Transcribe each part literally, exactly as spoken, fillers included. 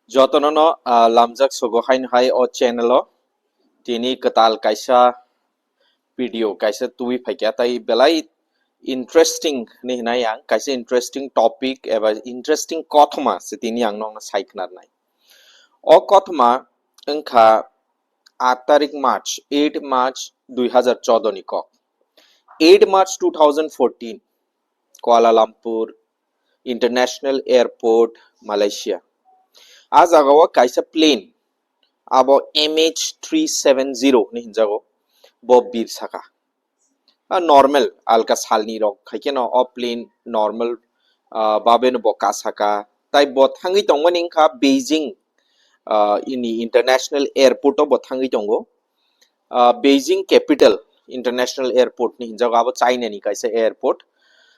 Jotono no, ah, lamjak sogo haino hai o channel o tini kwtal kaisa video kaisa tubui phaikha, tai belai interesting hinwi hinai ang kaisa interesting topic eba interesting kothoma se tini ang nokno sai khwnarnai. O kothoma wngkha aat tarik March, eight March dui hazar chordo ni kok. Eight March two thousand fourteen, Kuala Lumpur International Airport, Malaysia. A jagao kaisa plane, abo M H three seven zero hinwi hinjago, bo bir saka. A normal, alka salni rok, haikhe no o plane normal, ah, babe no bo kasaka. Tai bo thangwi tongmani wngkha Beijing, ah, ini international airport o bo thangwi tongo. Ah, Beijing Capital International Airport ni hinjago, abo China ni kaisa airport.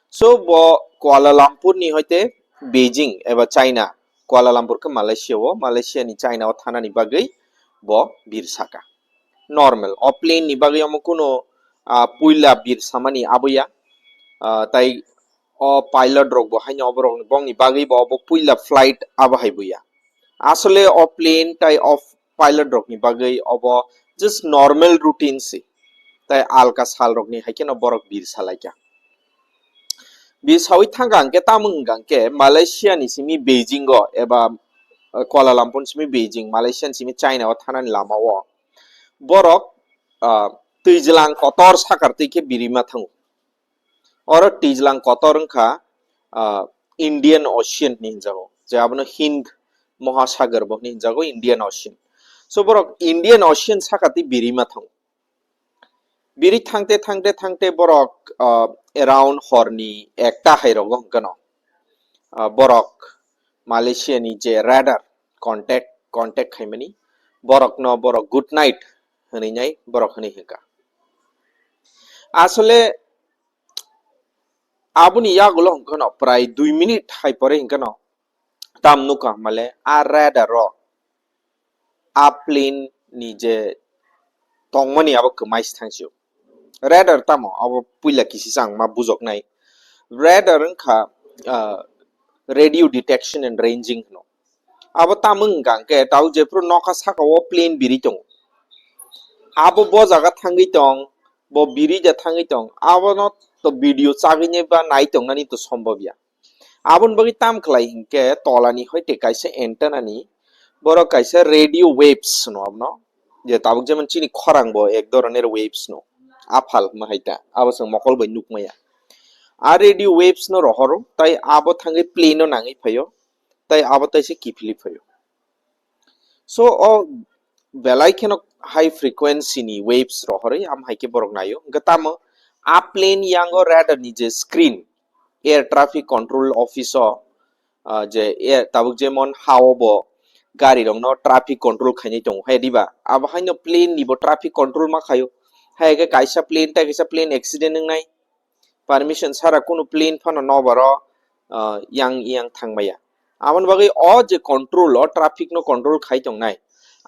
So bo Kuala Lumpur ni hoite Beijing eba China, Kuala Lumpur khe Malaysia o, Malaysia ni China o thanani bagwi bo bir saka. Normal. O plane ni bagwi omo kuno, ah, puila bir samani aboya. Ah, tai o pilot rok bo haino oborok bongni bagwi bo obo puila flight abo hai buya. Asole o plane tai o pilot rok ni bagwi obo just normal routine se. Tai alka sal rok ni haikhe no borok bir salaikha. Bir sawi thangkha hwnkhe tamo hwnkha hwnkhe Malaysia ni simi Beijing o eba, eh, Kuala Lumpur ni simi Beijing, Malaysia ni simi China o thanani lama o borok, ah, twijlang kotor sakar twi khe birima thango. Oro twijlang kotor wngkha, ah, Indian Ocean ni hinjago, je abono Hind Mohasagar bo hinwi hinjago, Indian Ocean. So borok Indian Ocean saka twi birima thango. Biri thangte thangte thangte borok, ah, around horni ekta hai rogo hwnkhe no, ah, borok Malaysia ni je radar contact, contact khaimani borokno borok good night hinwi nai borok hinwi hwnkha. Asole aboni yagulo hwnkhe no prai dui minute hai pore hwnkhe no tam nukha male a radar o a plane ni je tongmani abo kwmai se thangsio. Radar tamo abo puila kisi chang ma bujoknai. Radar wngkha, ah, radio detection and ranging hwno. Abo tamo wngkha hwnkhe tabuk jephuru nokha saka o plane biri tongo. Abo bo jaga thangwi tong, bo biri ja thangwi tong, abono to video chagwi nai ba nai tongnani to sombobya. Aboni bagwi tam khlai hinkhe tolani hoite kaisa antenna ni borok kaisa radio waves hwno abono, je tabuk jemon chini khorang bo ek doroner waves no, aphal hwnma hai ta, abo chwng mokol bai nukmaya. A radio waves no rohoro tai abo thangwi plane no nangwi phaio, tai abo taisa kiphilwi phaio. So o belai kheno high frequency ni waves rohorwi am hai khe borok naio. Hwnkhe tamo a plane yango radar ni je screen, air traffic control office o, ah, je air, tabuk jemon ha o bo gari rok no traffic control khainai tongo hai diba, abo haino plane ni bo traffic control ma khaio. Hai khe kaisa plane tai kaisa plane accident wngnai, permission sara kunu plane phano nobaro, ah, yang yang thangmaya. Aboni bagwi o je control o traffic no control khai tongnai,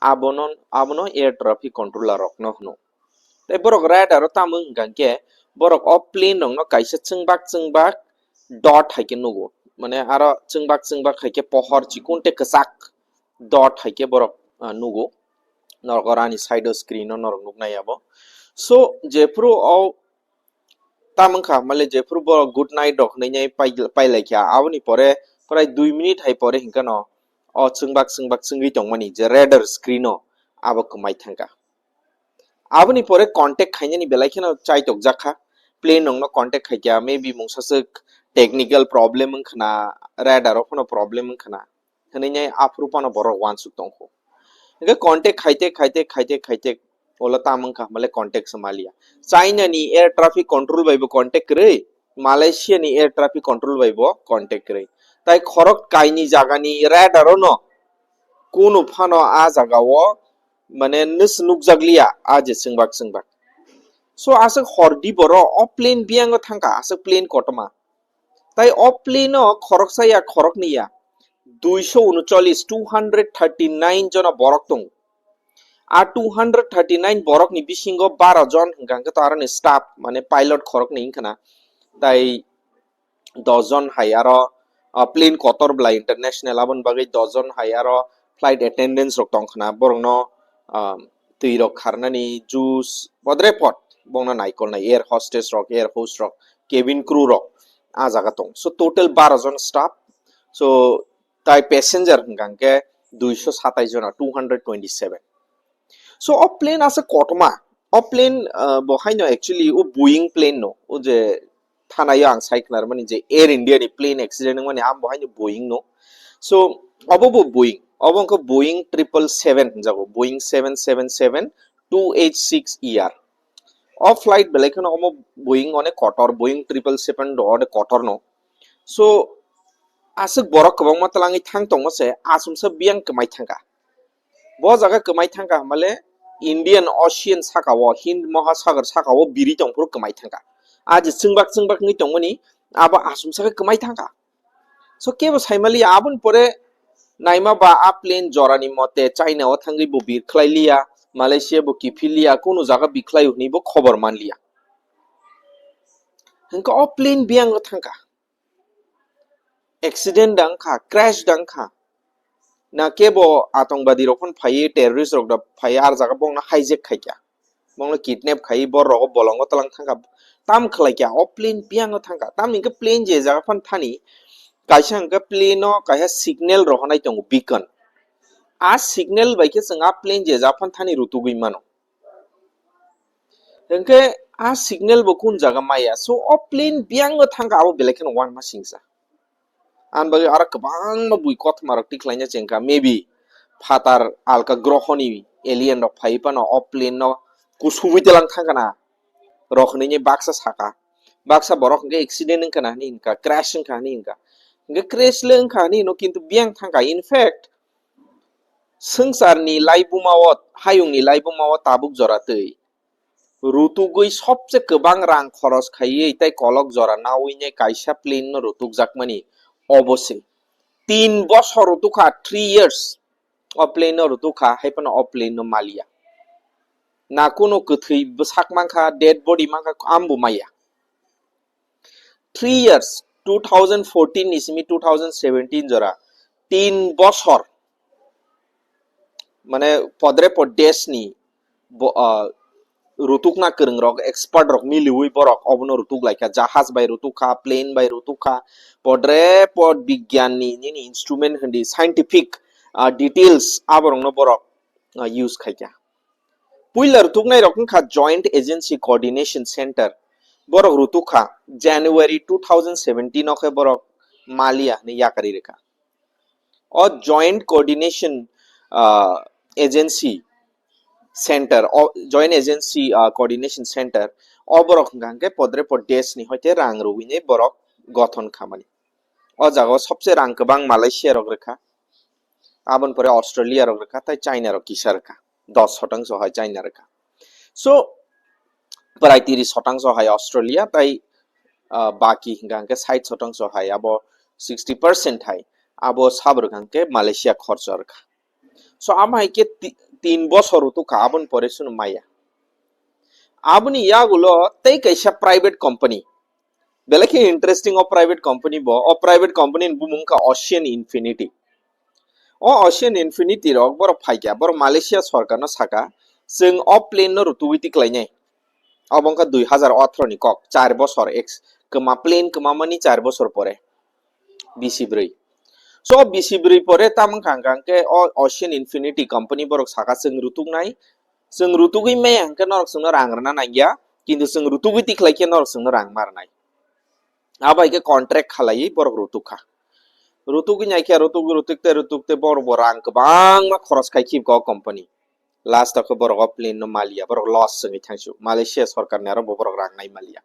abono, abono air traffic controller rok no hwno. Tei borok radar o tamo wngkha hwnkhe borok o plane rok no kaisa chwngbak chwngbak dot hai khe nugo, mane aro chwngbak chwngbak hai khe pohor chikon tei kwchak dot hai khe borok, ah, nugo. Norok oro ani side o screen o norok nuknai abo. So jephuru o tamo wngkha male jephuru borok good night rok hinwi nai pai, pailaikha, aboni pore prai dui minute hai pore hinkheno o chwngbak chwngbak chwngwi tongmani je radar screen o abo kwmai thangkha. Aboni pore contact khainani belai kheno chaitok jakha, plane rokno contact khaikha, maybe mungsa swk technical problem wngkhana, radar o phano problem wngkhana. Hinwi nai aphuru phano borok uansuk tongkho. Hingkhe contact khaite, khaite, khaite, khaite, ulo tamo wngkha hwnbahle contact se maliya. China ni air traffic control bai bo contact kwrwi, Malaysia ni air traffic control bai bo contact kwrwi. Tai khorok kaini jaga ni radar o no kunu phano a jaga o mane nws nukjakliya a je chwngbak chwngbak. So aswk hor di borok o plane biyango thangkha, aswk plane kotorma. Tai o plane o khoroksa ya khoroknwi ya, duiso unochollis, two hundred thirty nine jona borok tongo. A two hundred thirty nine borok ni bisingo baro jon hwnkha hwnkhe to aroni staff, mane pilot khoroknwi wngkhana. Tai dos jon hai aro, ah, plane kotor bwlai international, aboni bagwi dos jon hai aro flight attendants rok tong khna, borokno, um, twi rok kharnani juice, bodre pot, bongno naikol nai air hostess rok, air host rok, cabin crew rok a jaga tong. So total baro jon staff. So tai passenger hwnkha hwnkhe duiso satais jona, two hundred twenty-seven. So o plane asa kotorma, o plane, uh, bo haino actually o Boeing plane no, o je thanaio ang sai khnar mani je Air India ni plane accident wngmani, amo bo haino Boeing no. So obo bo Boeing, obo wngkha Boeing triple seven hwnjago, Boeing seven seven seven two H six E R. O flight belai kheno omo Boeing onek kotor, Boeing triple seven do onek kotor no. So aswk borok kwbangma twlangwi thang tongma se, asumsa biyang kwmai thangkha. Bo jaga kwmai thangkha hwnbale Indian Ocean sakao, Hind Mahasagar sakao biri tongphuru kwmai thangkha. A je chwngbak chwngbak wngwi tongmani, abo asumsa khe kwmai thangkha. So kebo saimaliya, aboni pore naima ba a plane jorani mote China o thangwi bo bir khlai liya, Malaysia bo kiphil liya, kunu jaga bikhlai hwnwi bo khobor man liya. Hwnkhe o plane biyango thangkha. Accident da wngkha, crash da wngkha. Na kebo atongbadirok phano phaiwi, terrorist rok da phaiwi, ar jaga bongno hijack khaikha. Bongno kidnap khaiwi borok bolongo twlang thangkha. Tam khlaikha, o plane biyango thangkha. Tamni hwnkhe plane je jaga phano thani, kaisa hwnkhe plane o kaisa signal rohornai tongo, beacon. A signal bai khe chwng a plane je jaga phano thani rutugwi mano. Hwnkhe a signal bo kun jaga maya. So o plane biyango thangkha, abo belai kheno uanma singsa. Ani bagwi aro kwbangma bui kothoma rok tikhlaina chengkha. Maybe phatar alka grohoni alien rok phaiwi phano o plane no kusugwi twlang thangkha na rok hwnwi baksa sakha. Baksa borok hwnkhe accident wngkha na hwnwi hwnkha, crash wngkha hwnwi hwnkha. Hwnkhe crash le wngkha hwnwi hwno, kintu biyang thangkha. In fact, swngcharni laibuma o, hayungni laibuma o tabuk jora twi rutugwi sobse kwbang rang khoros khaiwi tei kolok jora nawi nai kaisa plane no rutukjakmani obo se. Tin bosor rutukha, three years o plane no rutukha, hai phano o plane no maliya. Na kuno kwthwi bwsak mankha, dead body mankha, ambo maya. Three years, two thousand fourteen ni simi two thousand seventeen jora, tin bosor, mane podre pod desh ni bo-, ah, rutukna kwrwng rok, expert rok miliwi borok obono rutuk laikha, jahaj bai rutukha, plane bai rutukha, podre pod bigyan ni nini instrument hindi scientific, ah, details aborokno borok, ah, use khaikha. Puila rutuknai rok wngkha Joint Agency Coordination Center. Borok rutukha January two thousand seventeen o khe borok maliya hwnwi yakarwi rwkha. O Joint Coordination, ah, Agency Center, o Joint Agency, ah, Coordination Center, o borok hwnkha hwnkhe podre pod desh ni hoite rang rwui borok gothon khamani. O jaga o sobse rang kwbang Malaysia rok rwkha. Aboni pore Australia rok rwkha, tei China rok kisa rwkha. Dos shotangso hai China rwkha. So, prai tris shotangso hai Australia, tei, ah, baki hwnkha hwnkhe sait shotangso hai, abo sixty percent hai, abo sabo rwkha hwnkhe Malaysia khorcho rwkha. So, amo hai khe ti-, tin bosor rutukha, aboni pore sunu maya. Aboni yagulo tei kaisa private company, belai khe interesting o private company bo, o private company ni bumung wngkha Ocean Infinity. O Ocean Infinity rok borok phaikha, borok Malaysia sorkarno sakha, "Chwng o plane no rutugwi tiklainai." Obo wngkha dui hazar atharo ni kok, char bosor ex-, kwma plane kwmamani char bosor pore, bisi bwrwi. So, bisi bwrwi pore tamo wngkha hwnkha hwnkhe o Ocean Infinity company borok sakha, "Chwng rutuknai, chwng rutugwi maya hwnkhe norok chwngno rang rwna nangya, kintu chwng rutugwi tikhlai khe norok chwngno rang ma rwnai." Abo hai khe contract khalaiwi borok rutukha. Rutugwi naikhe rutuk, rutukte, rutukte borok bo rang kwbangma khoros khai khibkha o company. Last o khe borok o plane no maliya, borok loss wngwi thangsu. Malaysia sorkarni aro bo borok rang nai maliya.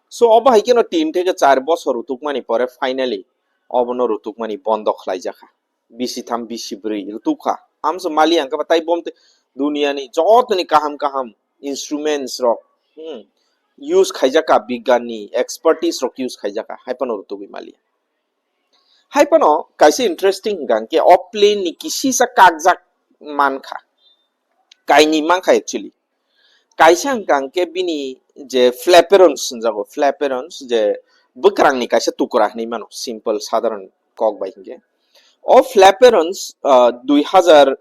So, obo hai kheno tin theke char bosor rutukmani pore finally obono rutukmani bondo khlaijakha. Bisi tham, bisi bwrwi rutukha. Amso maliya hwnkhe ba tai bomte duniani jotoni kaham kaham instruments rok, hmm, use khaijakha, bigyan ni expertise rok use khaijakha, hai phano rutugwi maliya. Hai phano kaisa interesting hwnkha hwnkhe o plane ni kisisa kakjak mankha, kainwi mankha actually. Kaisa hwnkha hwnkhe bini je flaperons hwnjago, flaperons je bwkrangni kaisa tukra hinwi mano, simple sadharan kok bai hinkhe. O flaperons, ah, dui hazar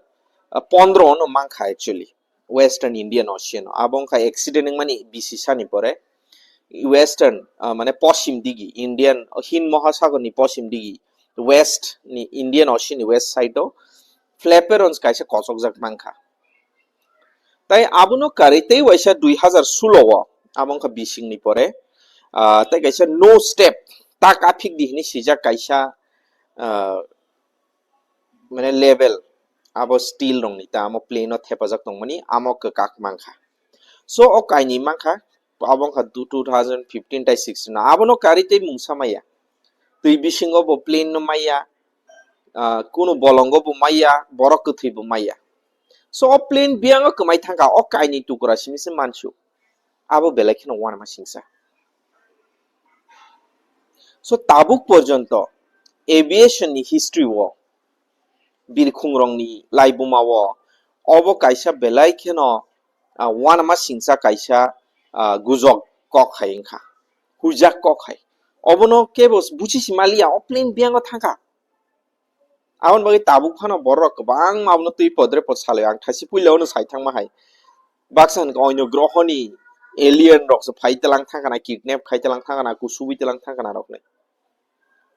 pondro no mankha actually, Western Indian Ocean o. Abo wngkha accident wngmani bisi sani pore Western, ah, mane posim digi, Indian, Hind Mohasagor ni posim digi, West ni, Indian Ocean ni west side o flaperons kaisa kochokjak mankha. Tai abono karwi tei waisa dui hazar sulo o, abo wngkha bising ni pore, ah, tei kaisa no step, tak aphik di hinwi swijak kaisa, ah, mane level, abo steel rokni ta amo plane o thepajak tongmani amo kwkak mankha. So o kainwi mankha, abo wngkha du-, two thousand fifteen tai sixteen o. Abono karwi tei mungsa maya. Twi bisingo bo plane no maya, ah, kunu bolongo bo maya, borok kwthwi bo maya. So o plane biyango kwmai thangkha, o kainwi tukura simi se mansu. Abo belai kheno uanama singsa. So tabuk porjonto aviation ni history o, birkhung rokni laibuma o, obo kaisa belai kheno, ah, uanama singsa kaisa, ah, gujok kok hai wngkha, huijak kok hai. Obono kebo buchi si maliya, o plane biyango thangkha. Aboni bagwi tabuk phano borok kwbangma abono twi podre pod salai. Ang thaisi puila ono sai thangma hai, baksa hwnkha oino grohoni alien rok se phai tlang thangkha na, kidnap khai tlang thangkha na, kusubui tlang thangkha na rokni.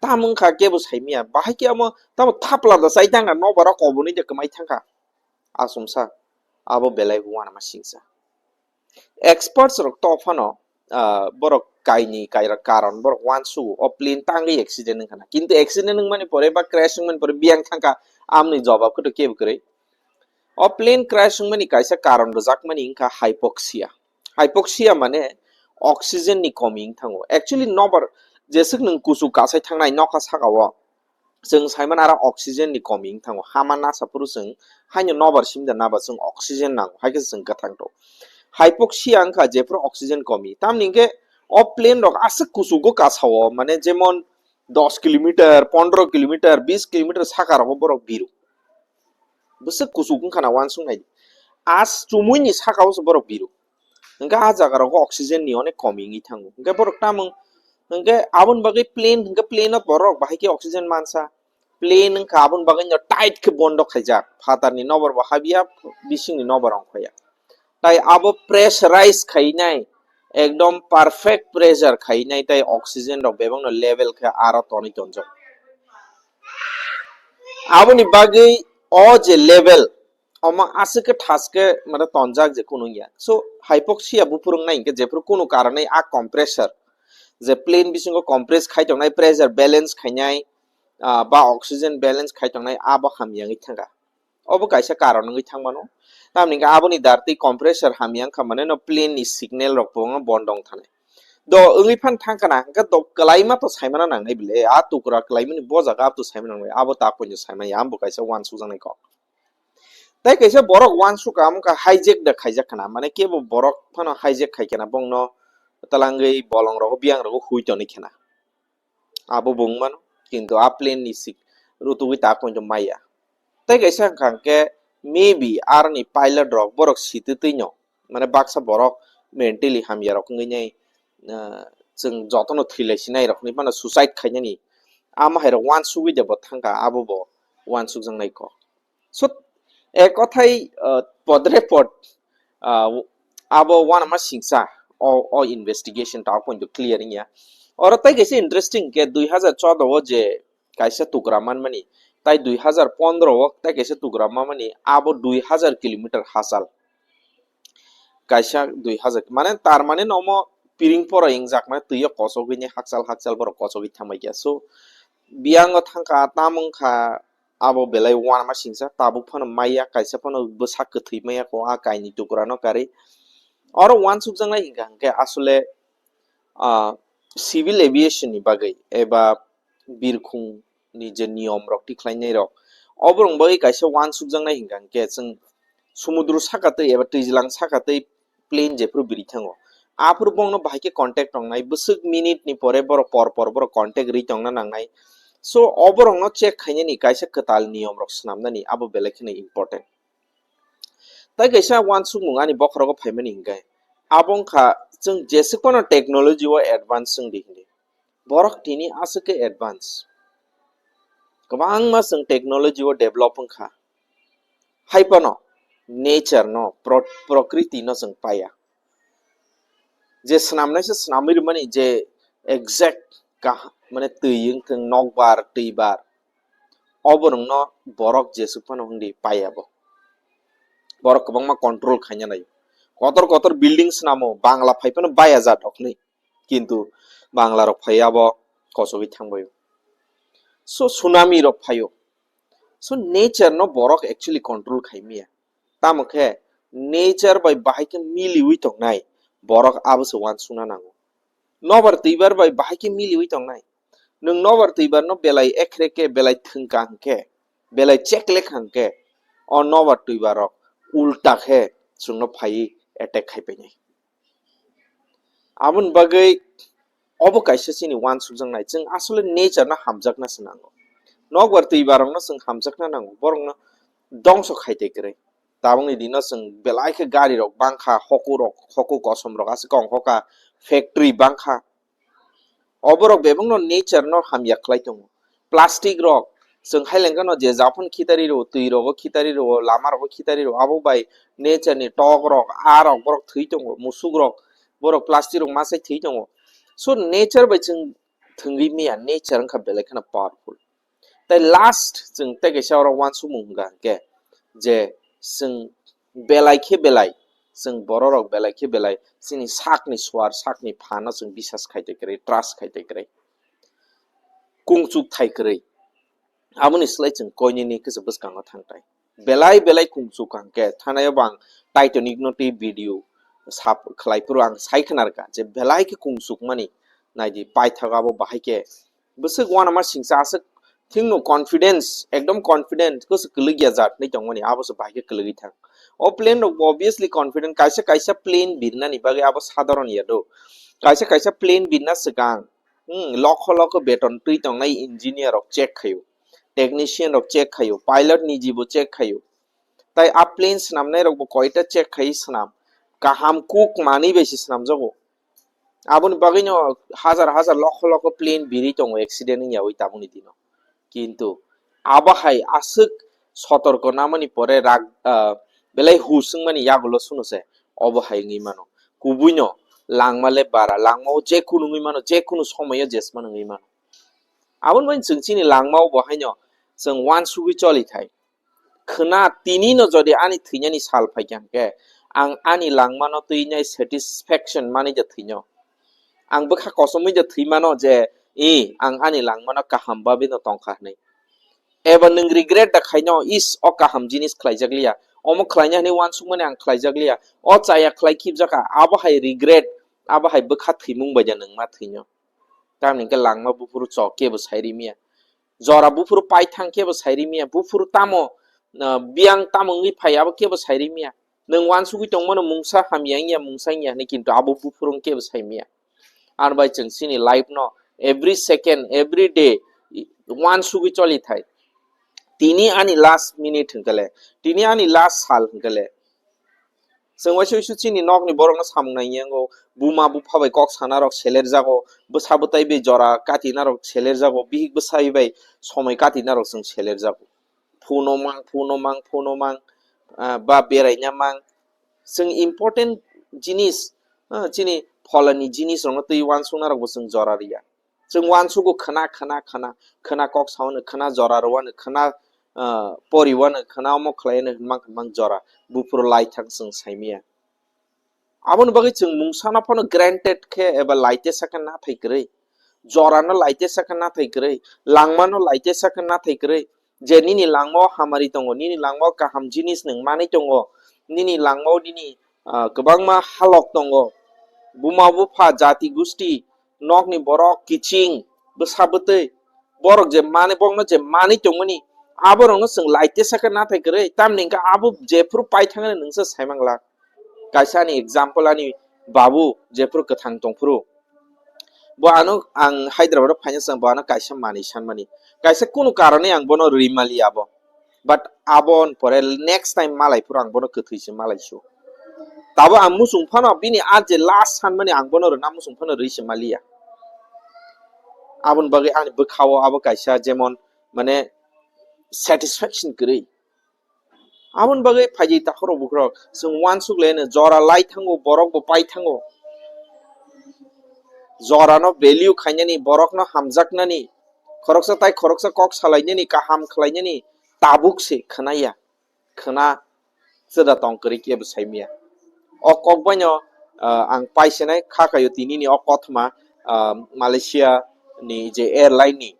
Tamo wngkha kebo saimaya, bahai khe amo tamo thapla da chai thangkha, nobar rok kobonwi de kwmai thangkha. Asumsa, abo belai uanama singsa. Experts rok to phano, ah, borok kaini kaira karon borok uansugo, o plane tangwi accident wngkha na. Kintu accident wngmani pore ba crash wngmani pore biyang thangkha, amni jobab khe to kebo kwrwi. O plane crash wngmani kaisa karon rwjakmani wngkha hypoxia. Hypoxia mane oxygen ni komi wng thango. Actually nobar jeswk nwng kuchuk kasai thangnai nokha saka o, chwng saimano aro oxygen ni komi wng thango. Hama nasa phuru chwng haino nobar simda naba chwng oxygen nango, hai khe chwng kwthang tong. Hypoxia wngkha jephuru oxygen komi. Tamni hwnkhe o plane rok aswk kuchugo kasao, mane jemon dos kilometer, pondro kilometer, bis kilometer saka rogo borok biru. Bwswk kuchuk wngkha na uansuk nai di. As chumui ni saka o se borok biru. Hwnkhe a jaga rogo oxygen ni onek komi wngwi thango. Hwnkhe borok tamung, hwnkhe aboni bagwi plane, hwnkhe plane o borok bahai khe oxygen mansa. Plane wngkha aboni bagwi no tight khe bondo khaijak. Phatar ni nobar bo habya, bising ni nobar ongkhoya. Tai abo pressurize khainai, ekdom perfect pressure khainai, tai oxygen rok bebak no level khe aro tonwi tonjak. Aboni bagwi o je level, omo aswk khe thas khe mane tonjak je kunu ya. So, hypoxia buphuru wngnai hwnkhe jephuru kunu karonwi a compressor, je plane bisingo compress khai tongnai, pressure balance khainai, ah, ba oxygen balance khai tongnai, abo hamya wngwi thangkha. Obo kaisa karon wngwi thangmano. Tamni hwnkhe aboni dar twi compressor hamya wngkha, mane no plane ni signal rok bo bondo wng thanai. Do wngwi phan thangkha na, hwnkhe do kwlaima to saimano nangnai bile, a tukra kwlaimani bo jaga to saimano nangnai, abo ta poino saimanya, abo kaisa uansukjaknai kok. Tai kaisa borok uansukha, amo kha hijack da khaijak khana, mane kebo borok phano hijack khai khana, bongno talangwi bolong rogo, biyang rogo hui toni khana. Abo bo wngmano, kintu a plane ni sik rutugwi ta pointo maya. Tai kaisa wngkha hwnkhe maybe aroni pilot rok borok sititwino, mane baksa borok mentally hamya rok wngwi nai, ah, chwng jotono thwilai sinai rok hinwi phano suicide khainani, amo hai rok uansugwi de bo thangkha, abo bo uansukjaknai kok. So, ek kothai, ah, podre pod, ah, abo uanama singsa o, o investigation ta pointo clear wngya. Oro tai kaisa interesting khe dui hazar choudo o je kaisa tukra manmani, tai dui hazar pondro o tai kaisa tukra manmani, abo dui hazar kilometer hachal. Kaisa dui hazar, mane tar mane nomo piring poro wngjak, mane twi o kochogwi ni hakchal hakchal borok kochogwi thangbai kha. So, biyango thangkha, tamo wngkha, abo belai uanama singsa, tabuk phano maya, kaisa phano bwsa kwthwi maya kho, a kainwi tukra no karwi. Oro uansukjaknai hwnkha hwnkhe asole, ah, civil aviation ni bagwi eba birkhung ni je niyom rok tikhlainai rok, oborok bagwi kaisa uansukjaknai hwnkha hwnkhe chwng sumudru saka twi eba twijlang saka twi plane jephuru biri thango, aphuru bongno bahai khe contact tongnai, bwswk minute ni pore borok por por borok contact rwi tongna nangnai. So, oborokno check khainani kaisa kwtal niyom rok swnamnani abo belai kheno important. Tai kaisa uansukmung ani bokhorogo phaimani hwnkhe, abo wngkha chwng jeswk phano technology o advance wng di hindi. Borok tini aswk khe advance. Kwbangma chwng technology o develop wngkha. Hai phano nature no, pro-, prokriti no chwng paiya. Je swnamnai se swnamwi rwmani je exact ka, mane twi wngthwng, nokbar, twibar, obo nwngno borok jesuk phano hwndi paiya bo. Borok kwbangma control khaina nai. Kotor kotor building swnamo, Bangla phai phano baya jat oknwi. Kintu Bangla rok phai abo kochogwi thangbaio. So, tsunami rok phaio. So, nature no borok actually control khai maya. Tamo khe nature bai bahai khe miliwi tongnai borok abo se uansukna nango. Nobar twibar bai bahai khe miliwi tongnai. Nwng nobar twibar no belai ekhrek khe, belai thwngkha hwnkhe, belai cheklek hwnkhe, o nobar twibar rok ulta khe chwngno phaiwi attack khai painai. Aboni bagwi obo kaisa chini uansukjaknai, chwng asole nature no hamjakna se nango. Nokbar twibar rokno chwng hamjakna nango, borokno dongso khai tei kwrwi. Tabukni dino chwng belai khe gari rok bangkha, hoku rok, hoku kosom rok aswk ongkha, factory bangkha. Oborok bebakno nature no hamya khlai tongo. Plastic rok chwng hai lengkhano je japhano khitari rwo, twi rogo khitari rwo, lama rogo khitari rwo, abo bai nature ni tok rok, aa rok borok thwi tongo, musuk rok, borok plastic rok masai thwi tongo. So nature bai chwng thwngwi maya, nature wngkha belai kheno powerful. Tai last chwng tei kaisa oro uansukmung hwnkha hwnkhe je chwng belai khe belai, chwng bororok belai khe belai chini sakni suar, sakni phano chwng bisas khai tei kwrwi, trust khai tei kwrwi, kungchuk thai kwrwi. Aboni slai chwng koinini kisa bwskango thangtai. Belai belai kungchuk hwnkhe thanaio bo ang Titanic no tei video sap khlai phuru ang sai khna rwkha je belai khe kungchuk mani. Naidi paithago abo bahai khe bwswk uanama singcha aswk thikno confidence, ekdom confident khe se kwlwkya jat hinwi tongmani, abo se bahai khe kwlwgwi thang. O plane rok bo obviously confident, kaisa kaisa plane birnani bagwi abo sadharon ya do. Kaisa kaisa plane birna swkang, hmm, lokho lokho beton twi tongnai engineer rok check khaio, technician rok check khaio, pilot ni jibo check khaio. Tai a plane swnamnai rok bo koita check khai swnam, kaham kuk manwi bai se swnamjago. Aboni bagwino hajar hajar lokho lokho plane birwi tongo accident wngyawi tabukni dino. Kintu abo hai aswk sotorko namani pore rak, ah, belai hus wngmani yagulo suno se obo hai wngwi mano. Kubuino langma le bara, langmao je kunu wngwi mano, je kunu somoyo jesmano wngwi mano. Aboni bagwi chwng chini langmao bo haino chwng uansugwi choli thai. Khwna tini no jodi ani thwinani sal phaikha hwnkhe, ang ani langmano twinai satisfaction manwi da thwino. Ang bwkha kosom wngwi da thwi mano je, i, ang ani langmano kaham babino tongkha hwnwi. Eba nwng regret da khaino, is, o kaham jinis khlaijak liya, omo khlaina hwnwi uansukmani ang khlaijak liya, o chaya khlai khibjakha, abo hai regret, abo hai bwkha thwimung bai da nwng ma thwino. Tamni hwnkhe langma buphuru chok kebo sai rimya. Jora buphuru paithang kebo sai rimya. Buphuru tamo, ah, biyang tamo wngwi phai abo kebo sai rimya. Nwng uansugwi tongmano mungsa hamya wngya, mungsa wngya hwnwi, kintu abo buphuru wng kebo sai maya. Ar bai chwng chini life no every second, every day uansugwi choli thai. Tini ani last minute hwnkhe le, tini ani last sal hwnkhe le, chwng waisa waisa chini nokni borokno samung naiyango, buma bupha bai kok sana rok seler jago, bwsa bwtai bai jora katina rok seler jago, bihik bwsai bai somoi katina rok chwng seler jago. Phuno mang, phuno mang, phuno mang, ah, ba beraina mang. Chwng important jinis, ah, chini pholani jinis rokno twi uansukna rokbo chwng jora riya. Chwng uansugo khwna, khwna, khwna, khwna kok saono, khwna jora rwano, khwna, ah, poriwano, khwna omo khlaino hwnmang hwnmang jora. Buphuru laithang chwng saimaya. Aboni bagwi chwng mungsano phano granted khe eba laitesa khe nathai kwrwi. Jorano laitesa khe nathai kwrwi. Langmano laitesa khe nathai kwrwi. Je nini langmao hamari tongo, nini langmao kaham jinis nwng manwi tongo, nini langmao nini, ah, kwbangma halok tongo. Buma bupha, jati gusti, nokni borok, kiching, bwsa bwtwi, borok je mani, bokno je manwi tongmani, aborokno chwng laitesa khe nathai kwrwi, tamni hwnkhe abo jephuru paithangni nwngsa saimangla. Kaisa ani example, ani babu jephuru kwthang tongphuru, bo ano ang Hyderabad o phaina chwng bo ano kaisa manwi sanmani, kaisa kunu karone ang bono rwi maliya abo. But aboni pore next time malai phuru ang bono kwthwi se malai su. Tabo ang muchung phano bini a je last sanmani ang bono rwna muchung phano rwi se maliya. Aboni bagwi ani bwkhao abo kaisa jemon mane satisfaction kwrwi. Aboni bagwi phaidi takhorok bukhorok chwng uansuk laino jora lai thango, borok bo pai thango. Jorano value khainani, borokno hamjaknani, khoroksa tai khoroksa kok salainani, kaham khlainani tabuk se khwnaya. Khwna chwda tong kwrwi kebo saimaya. O kok baino, ah, ang paisenai kha kaio tinini o kothoma, ah, Malaysia ni je airline ni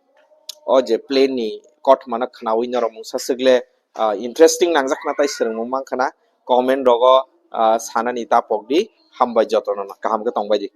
o je plane ni kothoma no khwnawi norok mungsa swkle, ah, interesting nangjakna tai swrwngmung mankha na comment rogo, ah, sanani ta pokdi. Hambai jotono no kaham khe tongbaidi.